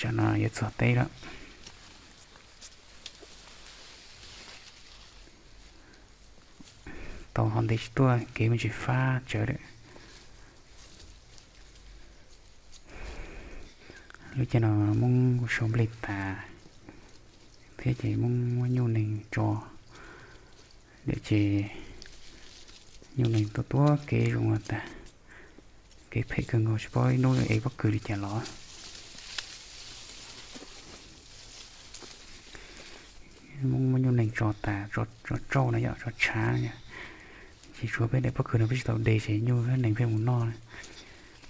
Tsam no yuav txog teb lawm. Tau ho ntev tsis tuaj kev me ntsis fab tsawv lawm. Lub caij no Hmoob sau nplej tas thiab ces Hmoob muab nyuj nees tso lawm ces nyuj nees tuaj tuaj kev zoo tag. Kev phem kawg nkaus tsis paub ib hnub ev pob kws li cas los. Hmoob muab nyuj nees tso tas, tso tsauj no yom, tso tshav no yom. Ces tshuav peb daim pob kws no peb tsis tau de ces nyuj thiab nees pheej mus noj.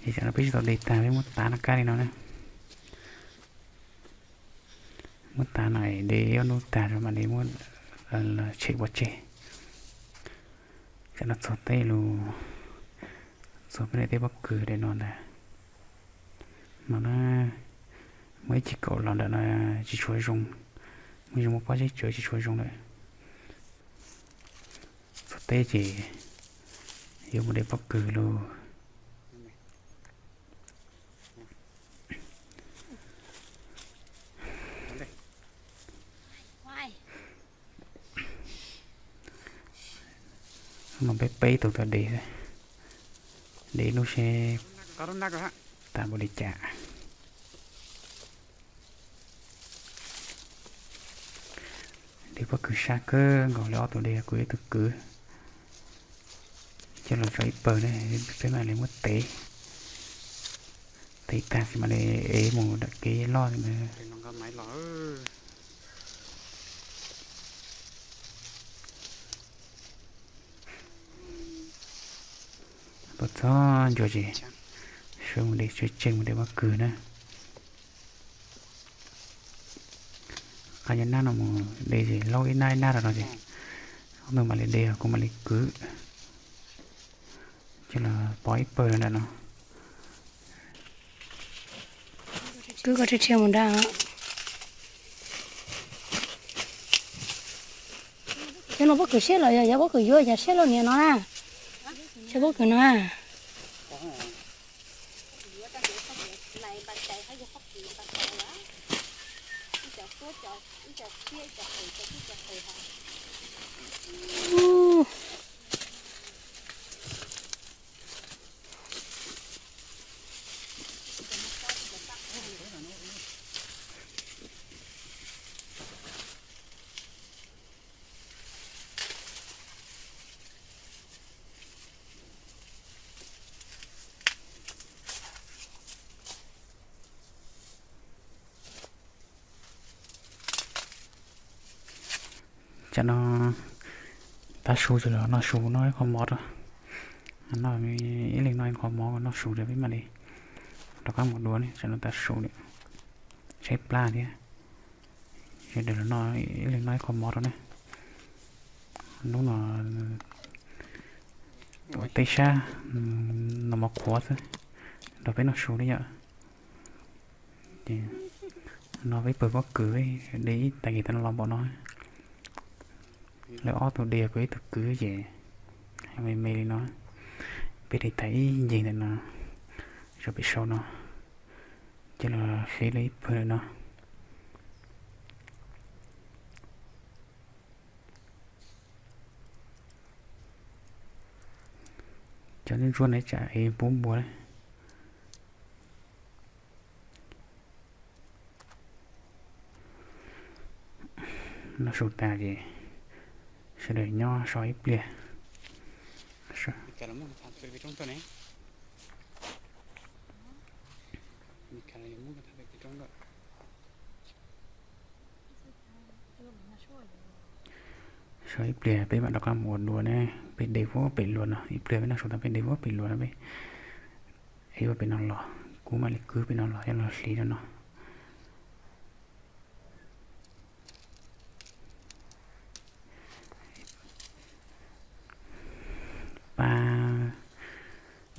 Ces tsam no peb tsis tau de tag peb muab tav noj kab li no na. Muab tav no de ob hnub tag mam li muab tshem pov tseg. Tsam no txog teb lawm, txog peb daim teb pob kws daim no ntag. No na, muaj ib ceg kaum los ntawm no tsis tshua zoo, muaj zoo muaj pob zeb tsawv tsis tshua zoo lawm. Txog teb ces yuav mus de pob kws lawm. No peb peb tug tuaj de, de ib hnub seb tas npaum li cas. De pob kws sab kawg nkaus li, ob tug de kuv ib tug kwv. Coj los tso ib pawg ne, peb mam li muab tev, tev tag ces mam li ev mus dam kev loj. Tuaj txog ncua ces sawv mus de, sawv tsees mus de pob kws na. Qab nyob nab no mus de ces laub ib nab ib nab rau no ces ob tug mam li de, kuv mam li kwv. Coj los pov ib pawg nram no. Kwv kom rhiab rhiab mus nrad. Cov no pob kws siab los yog, yog pob kws yuav yog siab los niam no na. Cov pob kws no na. Tsam no tav su ces los noj su noj ib qho mov rau, noj ib leeg noj ib qho mov noj su rau peb mam li rov qab mus dua ne. Tsam no tav su lawm, tshaib plab thiab, sawv daws los noj ib leeg noj ib qho mov rau ne. Hnub no tuaj teb sab, noj mov qhuav xwb, nrog peb noj su li yom. Ces no peb pawg pob kws de ib tag kis tas no los npaum no. Lawv ob tug de, kuv ib tug kwv ces me me li no. Peb de tag ib ncig ntawm no, tso pem saum no, coj los hliv lawm ib pawg ntawm no. Cov ntsuab ntsuab no tsam ev pub npua. Noj su tas ces sawv daws nyob so ib pliag. So ib pliag peb mam rov qab mus ua dua ne. Peb de puag pem luas no, ib pliag peb noj su tas peb de puag pem luas no, peb ev ua pem no los, kuv mam li kwv pem no los coj los hliv rau no. Pab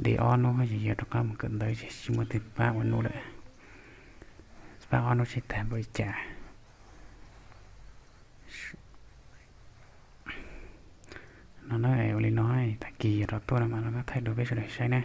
de ob hnub ces yuav rov qab mus kawm ntawv ces tsis muaj twg pab ua hnub lawm. Pab ob hnub seb tag npaum li cas. No na, ua li no, tag kis yog rov tuaj no mas rov qab thaij dua peb sawv daws saib na.